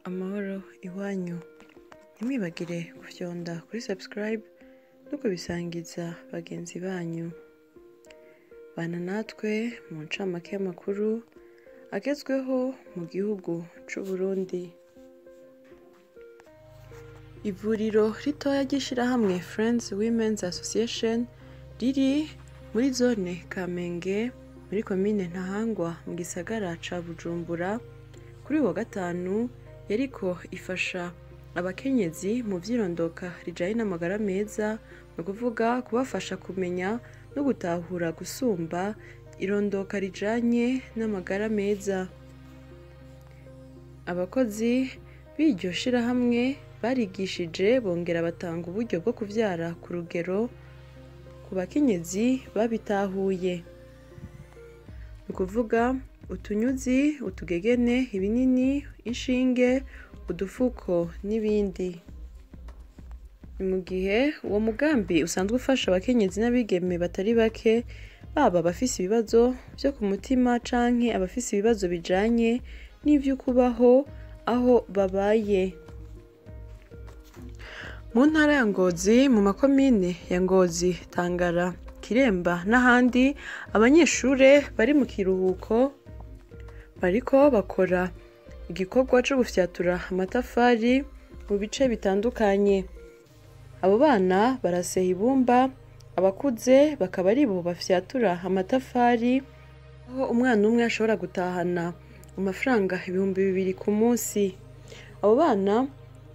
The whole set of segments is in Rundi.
Amahoro iwanyu. Ntimwibagire gufyonda kuri subscribe no kubisangiza bagenzi banyu. Bana natwe mu ncamake y'amakuru agezweho mu gihugu c'u Burundi. Ivuriro ritoya ry'ishirahamwe Friends Women's Association riri muri zone Kamenge muri komine Ntahangwa mu gisagara ca Bujumbura, kuri uyu wa gatanu yariko ifasha abakenyezi mu vyirondoka rijanye n'amagara meza, ni ukuvuga kubafasha kumenya no gutahura gusumba irondoka rijanye n'amagara meza. Abakozi b'iryo shirahamwe barigishije bongera batanga uburyo bwo kuvyara ku rugero ku bakenyezi babitahuye. Ni ukuvuga utunyuzi, utugegene, ibinini, inshinge, udufuko n'ibindi. Ni mu gihe uwo mugambi usanzwe ufasha abakenyezi n'abigeme batari bake, baba abafise ibibazo vyo ku mutima canke abafise ibibazo bijanye n'ivy'ukubaho aho babaye. Mu ntara ya Ngozi, mu makomine ya Ngozi, Tangara, Kiremba n'ahandi, abanyeshure bari mu kiruhuko bariko bakora igikorwa co gufyatura amatafari mu bice bitandukanye. Abo bana baraseha ibumba, abakuze bakaba aribo bafyatura amatafari, aho umwana umwe ashobora gutahana amafaranga 2000 ku munsi. Abo bana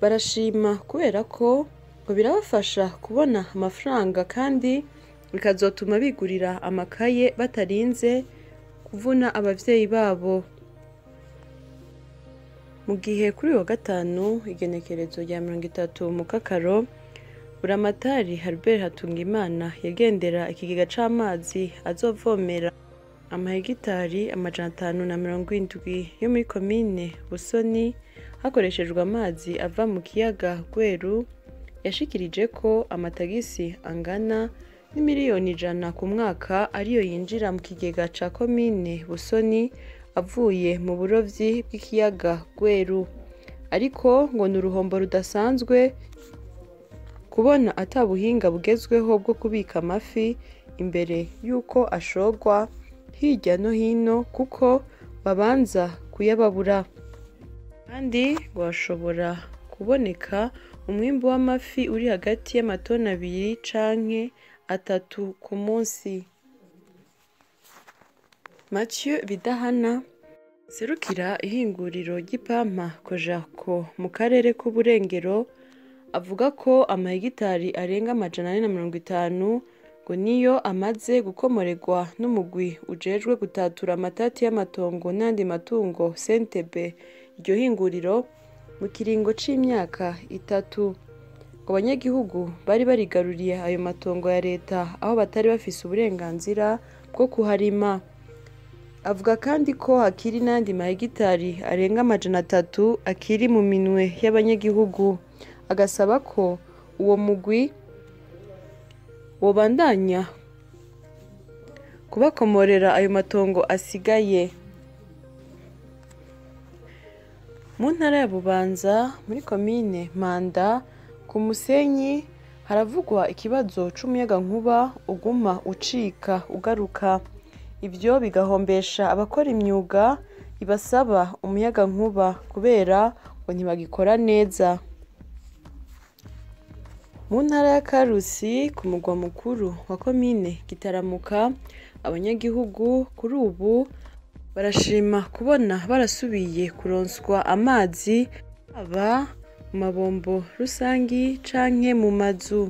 barashima kubera ko ngo birabafasha kubona amafaranga kandi bikazotuma bigurira amakaye batarinze kuvuna abavyeyi babo. Mu gihe kuri uyu wa gatanu igenekerezo rya 30 Mukakaro, Buramatari Albert Hatungimana yagendera ikigega c'amazi azovomera amahegitari 570 yo muri komine Busoni hakoreshejwe amazi ava mu kiyaga Rweru, yashikirije ko amatagisi angana n'imiliyoni 100 ku mwaka ariyo yinjira mu kigega ca komine Busoni avuye mu burovyi bw'ikiyaga Rweru. Ariko ngo ni uruhombo rudasanzwe kubona ata buhinga bugezweho bwo kubika amafi imbere y'uko ashorwa hirya no hino, kuko babanza kuyababura. Kandi ngo hashobora kuboneka umwimbu w'amafi uri hagati y'amatoni 2 canke 3 ku munsi. Mathieu Bidahana serukira ihinguriro ry'ipampa Kojarko mu karere k'Uburengero avuga ko amahegitari arenga 450 ngo niyo amaze gukomorerwa n'umugwi ujejwe gutatura amatati y'amatongo n'andi matungo CNTB iryo hinguriro mu kiringo c'imyaka 3. Ngo abanyagihugu bari barigaruriye ayo matongo ya leta aho batari bafise uburenganzira bwo kuharima. Avuga kandi ko hakiri n'andi mahegitari arenga 300 akiri mu minwe y'abanyagihugu, agasaba ko uwo mugwi wobandanya kubakomorera ayo matongo asigaye. Mu ntara ya Bubanza muri komine Mpanda ku Musenyi haravugwa ikibazo c'umuyagankuba uguma ucika ugaruka. Ivyo bigahombesha abakora imyuga ibasaba umuyagankuba kubera ngo ntibagikora neza. Mu ntara ya Karusi ku mugwa mukuru wa komine Gitaramuka, abanyagihugu kuri ubu barashima kubona barasubiye kuronswa amazi aba mu mabombo rusangi canke mu mazu.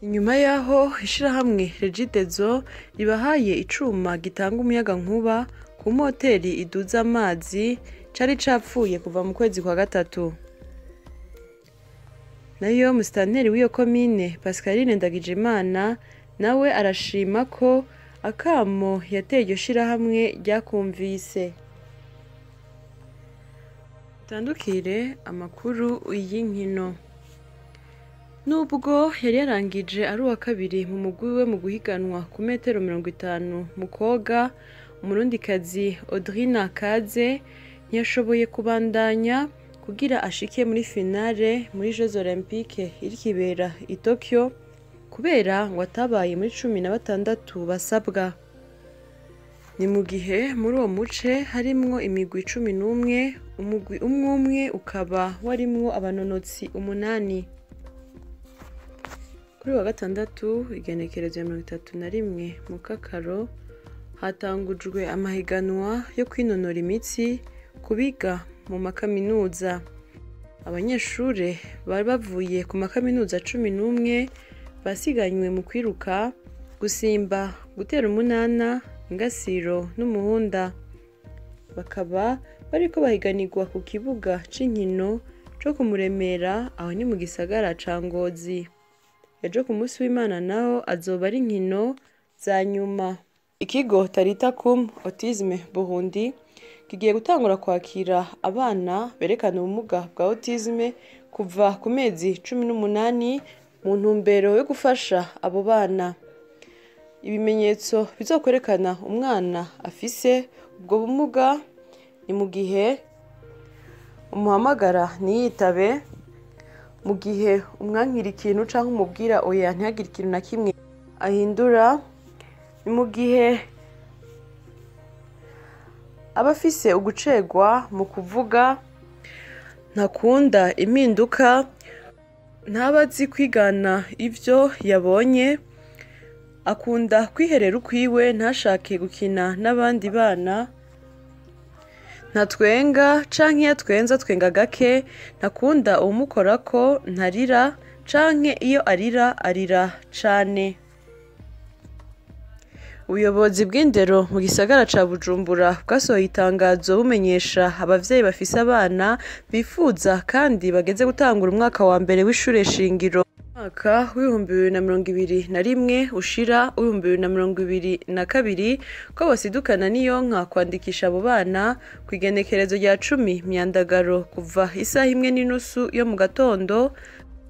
Inyuma yaho ishirahamwe Regideso ribahaye icuma gitanga umuyagankuba ku moteri iduza amazi cari capfuye kuva mu kwezi kwa 3. Nayo musitanteri w'iyo komine Pascaline Ndagijimana nawe arashima ko akamo yateye iryo shirahamwe ryakumvise. Tandukire amakuru y'inkino. Nubwo yari yarangije ari uwa kabiri mu mugwi we mu guhiganwa ku metero 50 mu koga, umurundikazi Audrina Kaze ntiyashoboye kubandanya kugira ashike muri finale muri Jeux Olympiques iriko ibera i Tokyo, kubera ngo atabaye muri 16 basabwa. Ni mu gihe muri uwo muce harimwo imigwi 11, umugwi umwe umwe ukaba warimwo abanonotsi 8. Kuri wa gatandatu igenekerezo ya 31 Mukakaro hatangujwe amahiganwa yo kwinonora imitsi ku biga mu makaminuza. Abanyeshure bari bavuye ku makaminuza 11 basiganywe mu kwiruka, gusimba, gutera umunana, ingasiro n'umuhunda. Bakaba bariko bahiganirwa ku kibuga c'inkino co kumuremera, aho ni mu gisagara ca Ngozi. Ejo ku munsi w'Imana naho azoba ari inkino za nyuma. Ikigo Tarita Kum Autisme Burundi kigiye gutangura kwakira abana berekana ubumuga bwa autisme kuva ku mezi 18 mu ntumbero yo gufasha abo bana. Ibimenyetso bizokwerekana umwana afise ubwo bumuga ni mu gihe umuhamagara ntiyitabe, mu gihe umwankira ikintu canke umubwira oya ntihagire ikintu na kimwe ahindura, ni mu gihe aba afise ugucerwa mu kuvuga, ntakunda impinduka, ntaba azi kwigana ivyo yabonye, akunda kwiherera ukwiwe ntashake gukina n'abandi bana, ntatwenga canke iyo atwenze atwenga gake, ntakunda uwumukorako, ntarira canke iyo arira arira cane. Ubuyobozi bw'indero mu gisagara ca Bujumbura bwasohoye itangazo bumenyesha abavyeyi bafise abana bifuza kandi bageze gutangura umwaka wa mbere w'ishure shingiro, umwaka w'2021 ushira w'2022, ko bosidukana n'iyonka kwandikisha abo bana kw'igenekerezo rya 10 Myandagaro kuva isaha 1:30 yo mu gatondo,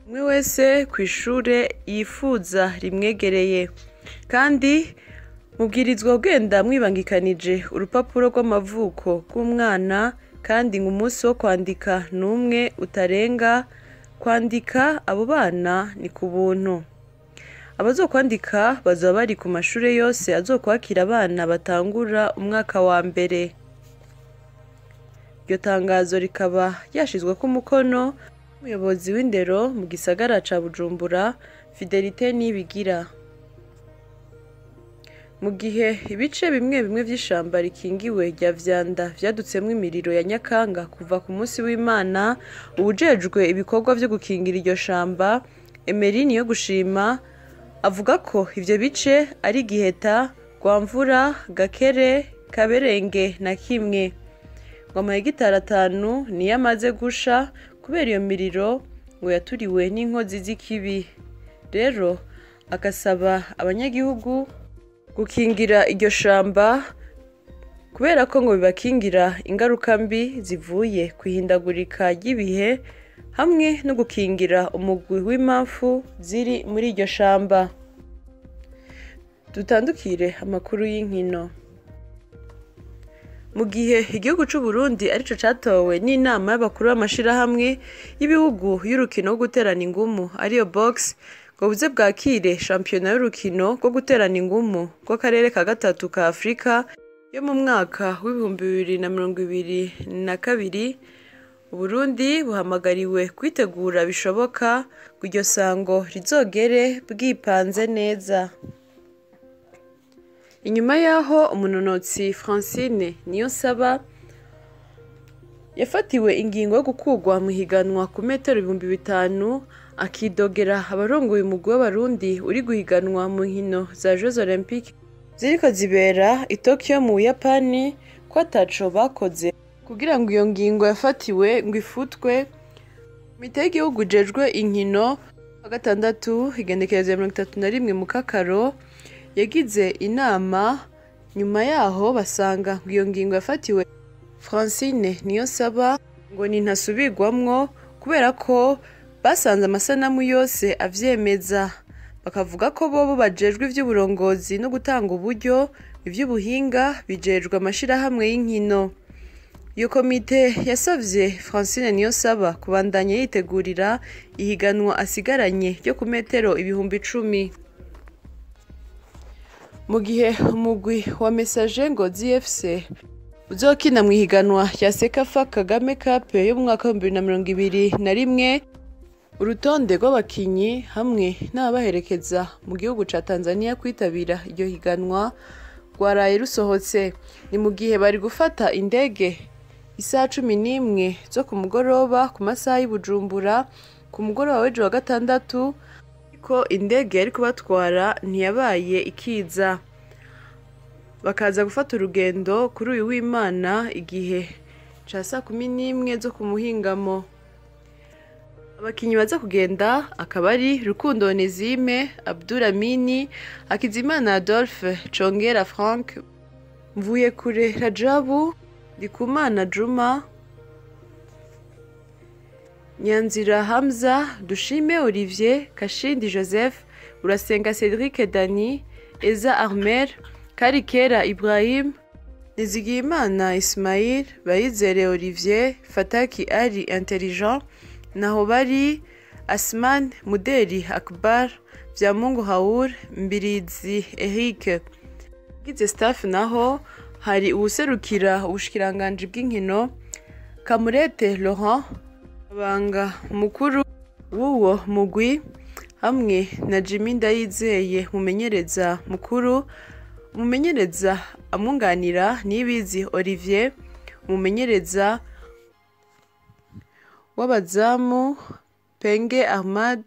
umwe wese kw'ishure yifuza rimwegereye. Kandi mubwirizwa kugenda mwibangikanije urupapuro rw'amavuko rw'umwana, kandi ngo umunsi wo kwandika n'umwe utarenga. Kwandika abo bana ni ku buntu. Abazokwandika bazoba bari ku mashure yose azokwakira abana batangura umwaka wa mbere. Iryo tangazo rikaba ryashizweko umukono n'umuyobozi w'indero mu gisagara ca Bujumbura, Fidelite Nibigira. Mu gihe ibice bimwe bimwe vy'ishamba rikingiwe rya Vyanda vyadutsemwo imiriro ya Nyakanga kuva ku munsi w'Imana, uwujejwe ibikorwa vyo gukingira iryo shamba, Emeline Niyogushima, avuga ko ivyo bice ari Giheta, Rwamvura, Gakere, Kaberenge na Kimwe. Ngo amahegitari 5 niyo amaze gusha kubera iyo miriro ngo yaturiwe n'inkozi z'ikibi. Rero agasaba abanyagihugu gukingira iryo shamba kubera ko ngo bibakingira ingaruka mbi zivuye kw'ihindagurika ry'ibihe, hamwe no gukingira umugwi w'impamvu ziri muri iryo shamba. Dutandukire amakuru y'inkino. Mu gihe igihugu c'u Burundi arico catowe n'inama y'abakuru b'amashirahamwe y'ibihugu y'urukino rwo guterana ingumu ariyo box, ngo buze bwakire shampiyona y'urukino rwo guterana ingumu rw'akarere ka gatatu ka Afrika yo mu mwaka w'2022, Uburundi buhamagariwe kwitegura bishoboka ngo iryo sango rizogere bwipanze neza. Inyuma yaho umunonotsi Francine Niyonsaba yafatiwe ingingo yo gukurwa mu higanwa ku metero 5000, akidogera abarongoye umugwi w'abarundi uri guhiganwa mu nkino za Jeux Olympiques ziriko zibera i Tokyo mu Buyapani ko ataco bakoze kugira ngo iyo ngingo yafatiwe ngo ifutwe. Komite y'igihugu ijejwe inkino wa gatandatu igenekerezo ya 31 Mukakaro yagize inama, nyuma yaho basanga ngo iyo ngingo yafatiwe Francine Niyonsaba ngo ni ntasubirwamwo kubera ko basanze amasanamu yose avyemeza. Bakavuga ko bobo bajejwe ivy'uburongozi no gutanga uburyo, ivy'ubuhinga bijejwe amashirahamwe y'inkino. Iyo komite yasavye Francine Niyonsaba kubandanya yitegurira ihiganwa asigaranye ryo ku metero 10,000. Mu gihe umugwi wa Messager Ngozi FC uzokina mw'ihiganwa rya CECAFA Kagame Cup yo mu mwaka w'ibihumbi bibiri na mirongo ibiri na rimwe, urutonde rw'abakinyi hamwe n'ababaherekeza mu gihugu ca Tanzania kwitabira iryo higanwa rwaraye rusohotse. Ni mu gihe bari gufata indege isaha 11 zo ku mugoroba ku masaha y'i Bujumbura ku mugoroba w'ejo wa gatandatu, ariko indege yari kubatwara ntiyabaye ikiza, bakaza gufata urugendo kuri uyu w'Imana igihe ca saa 11 zo ku muhingamo. Abakinyi baza kugenda akaba ari Rukundo Onesime, Abdul Amini, Hakizimana Adolphe, Congera Frank, Mvuyekure Rajabu, Ndikumana Juma, Nyanzira Hamza, Dushime Olivier, Kashindi Joseph, Urasenga Cedric Dani, Eza Armel, Karikera Ibrahim, Nizigiyimana Ismail, Bayizere Olivier, Fataki Ali Intelligent, Nahobari Asman, Muderi Akbar, Vyamungu Haur, Mbirizi Eric. Gize staff naho hari uwuserukira ubushikiranganji bw'inkino Kamurete Laurent, abanga mukuru w'uwo mugwi, hamwe na Jimmy Ndayizeye mumenyereza mukuru, umumenyereza amwunganira Niyibizi Olivier, umumenyereza w'abazamu Penge Ahmad,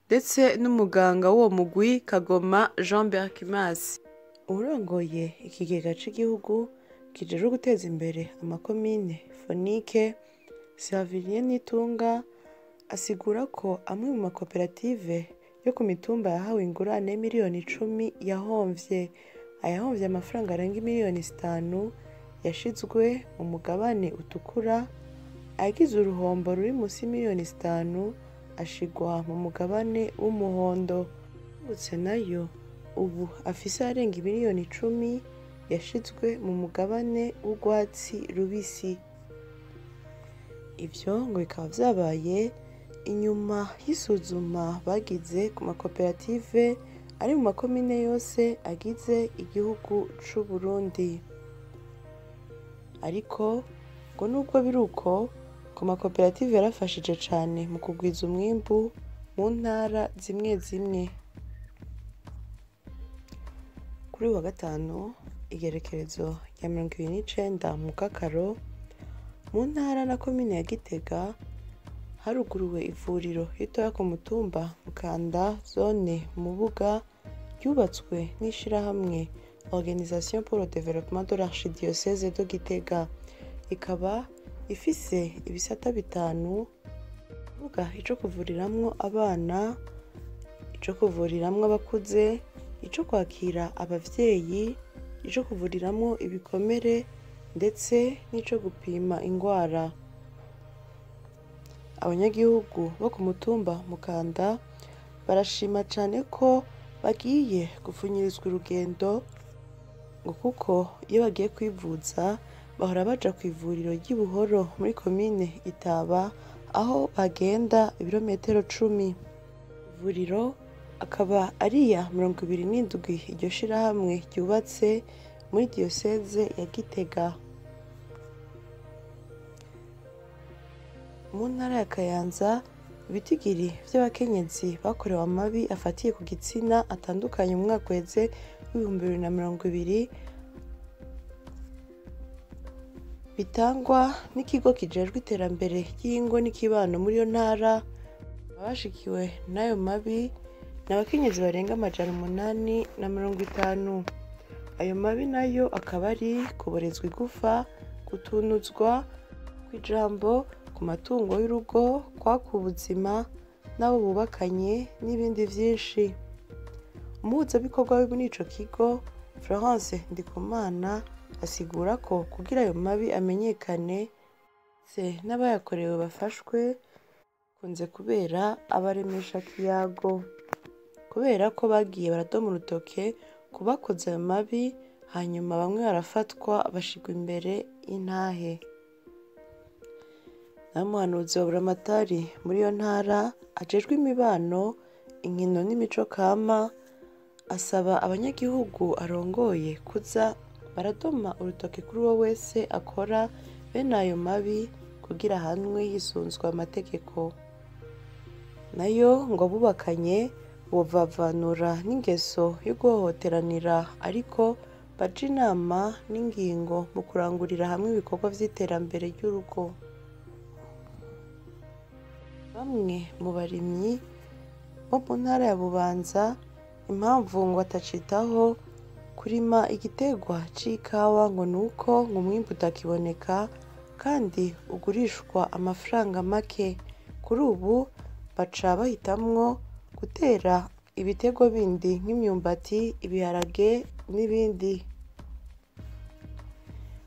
ndetse n'umuganga w'uwo mugwi Kagoma Jean Berkimas. Uwurongoye ikigega c'igihugu kijejwe guteza imbere amakomine Fonike, Servilien Nitunga, asigura ko amwe mu makoperative yo ku mitumba yahawe ingurane y'imiliyoni 10 yahomvye. Ayahomvye amafaranga arenga imiliyoni 5 yashizwe mu mugabane utukura, ayagize uruhombo ruri munsi y'imiliyoni 5 ashigwa mu mugabane w'umuhondo. Yungutse nayo ubu afise arenga imiliyoni 10 yashizwe mu mugabane w'urwatsi rubisi. Ivyo ngo bikaba vyabaye inyuma y'isuzuma bagize ku makoperative ari mu makomine yose agize igihugu c'u Burundi. Ariko ngo nubwo biri uko, ku makoperative yarafashije cane mu kugwiza umwimbu mu ntara zimwe zimwe. Kuri uyu wa gatanu igerekerezo rya 29 mu Kakaro, mu ntara na komine ya Gitega, haruguruwe ivuriro ritoya ku mutumba Mukanda, zone Mubuga, ryubatswe n'ishirahamwe Organisation pour le développement de l'archidiocèse de Gitega. Ikaba ifise ibisata 5, kuvuga ico kuvuriramwo abana, ico kuvuriramwo abakuze, ico kwakira abavyeyi, ico kuvuriramwo ibikomere, ndetse n'ico gupima ingwara. Abanyagihugu bo ku mutumba Mukanda barashima cane ko bagiye gupfunyirizwa urugendo, ngo kuko iyo bagiye kwivuza bahora baja kw'ivuriro ry'i Buhoro muri komine Itaba, aho bagenda ibirometero 10. Ivuriro akaba ari iya 27 iryo shirahamwe ryubatse muri diyoseze ya Gitega. Mu ntara ya Kayanza, ibitigiri vy'abakenyezi bakorewe amabi afatiye ku gitsina atandukanye mu mwaka uheze w'2020 bitangwa n'ikigo kijejwe iterambere ry'ingo n'ikibano muri iyo ntara. Abashikiwe n'ayo mabi ni abakenyezi barenga 850. Ayo mabi nayo akaba ari kuborezwa igufa, gutunuzwa kw'ijambo, ku matungo y'urugo, kwaka ubuzima n'abo bubakanye n'ibindi vyinshi. Umuhuzabikorwa muri ico kigo Florence Ndikumana asigura ko kugira ayo mabi amenyekane ndetse n'abayakorewe bafashwe, bikunze kubera abaremesha kiyago, kubera ko bagiye baradoma urutoke ku bakoze ayo mabi Hanyuma bamwe barafatwa bashirwa imbere y'intahe. Naho umuhanuzi wa Buramatari muri iyo ntara ajejwe imibano, inkino n'imico kama, asaba abanyagihugu arongoye kuza baradoma urutoke kuri uwo wese akora bene ayo mabi kugira ahanwe hisunzwe amategeko. Nayo ngo abubakanye bovavanura n'ingeso yo guhohoteranira, ariko baja inama n'ingingo mu kurangurira hamwe ibikorwa vy'iterambere ry'urugo. Bamwe mu barimyi bo mu ntara ya Bubanza impamvu ngo batacitaho kurima igiterwa c'ikawa ngo nuko ngo umwimbu utakiboneka kandi ugurishwa amafaranga make. Kuri ubu baca bahitamwo gutera ibiterwa bindi nk'imyumbati, ibiharage n'ibindi.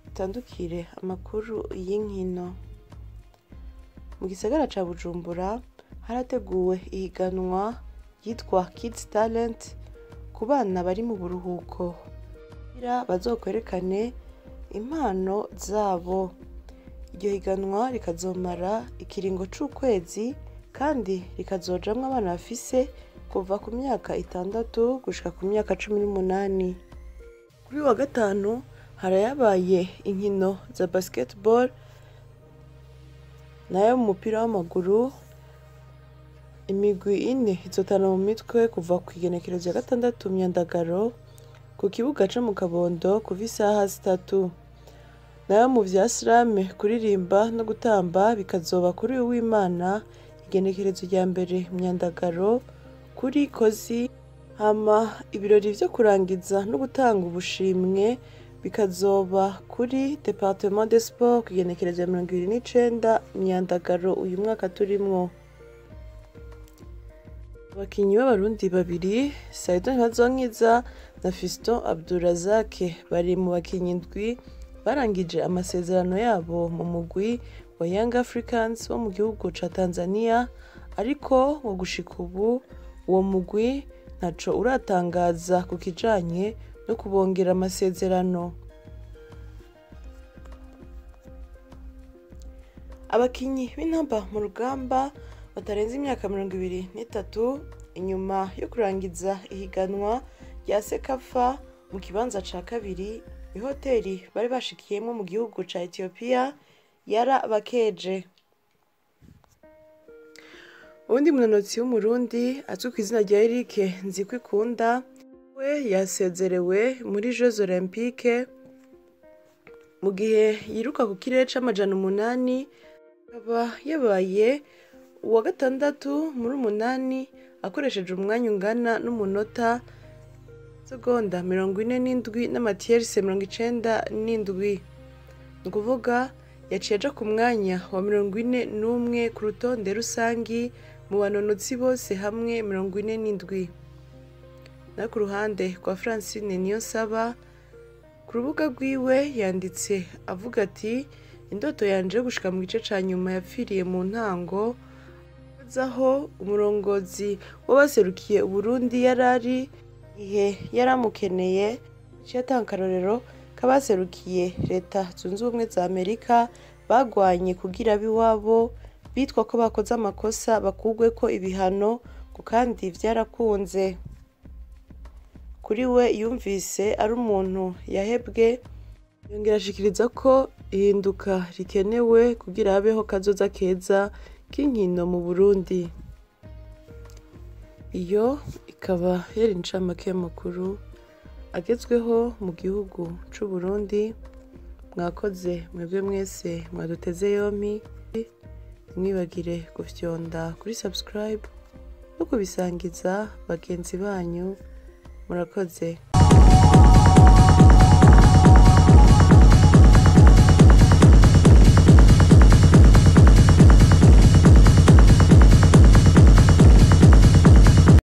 Dutandukire amakuru y'inkino. Mu gisagara ca Bujumbura harateguwe ihiganwa ryitwa Kids Talent ku bana bari mu buruhuko kugira bazokwerekane impano zabo. Iryo higanwa rikazomara ikiringo c'ukwezi kandi rikazojamwo abana bafise kuva ku myaka 6 gushika ku myaka 18. Kuri uyu wa gatanu harayabaye inkino za basketball nayo mu mupira w'amaguru. Imigwi ine izotana mu mitwe kuva ku igenekerezo rya 6 Myandagaro ku kibuga co mu Kabondo kuva isaha 3. Nayo mu vya slam, kuririmba no gutamba bikazoba kuri uyu w'Imana igenekerezo rya 1 Myandagaro kuri Kozi. Hama ibirori vyo kurangiza no gutanga ubushimwe bikazoba kuri Departement des Sports ku igenekerezo rya 29 Myandagaro uyu mwaka turimwo. Abakinyi b'Abarundi babiri, Saido Ntibazonkiza na Fiston Abdurazak, bari mu bakinyi 7 barangije amasezerano yabo mu mugwi wa Young Africans wo mu gihugu ca Tanzania, ariko ngo gushika ubu uwo mugwi ntaco uratangaza ku kijanye no kubongera amasezerano. Abakinyi b'intamba mu rugamba batarenze imyaka 23 inyuma yo kurangiza ihiganwa rya Sekafa mu kibanza ca kabiri, ihoteli bari bashikiyemwo mu gihugu ca Ethiopia yarabakeje. Uwundi munonotsi w'Umurundi azwi kw'izina rya Eric Nzikwikunda we yasezerewe muri Jeux Olympiques mu gihe yiruka ku kirere c'800, akaba yabaye uwa 6 muri 8 akoresheje umwanya ungana n'umunota segonda 47 n'amatierse 97. Ni ukuvuga yaciye aja ku mwanya wa 41 ku rutonde rusangi mu banonotsi bose hamwe 47. Na ku ruhande rwa Francine Niyonsaba, ku rubuga rwiwe yanditse avuga ati: indoto yanje yo gushika mu gice ca nyuma yapfiriye mu ntango, aho umurongozi w'abaserukiye Uburundi yarari ihe yaramukeneye. Yaciye atanga akarorero k'abaserukiye Leta Zunze Ubumwe za Amerika bagwanye kugira ab'iwabo bitwa ko bakoze amakosa bakugweko ibihano, ngo kandi vyarakunze. Kuri we yumvise ari umuntu yahebwe, yongera ashikiriza ko ihinduka rikenewe kugira habeho kazoza keza k'inkino mu Burundi. Iyo ikaba yari incamake y'amakuru agezweho mu gihugu c'u Burundi. Mwakoze mwebwe mwese mwaduteze yompi, ntimwibagire gufyonda kuri subscribe no kubisangiza bagenzi banyu. Murakoze.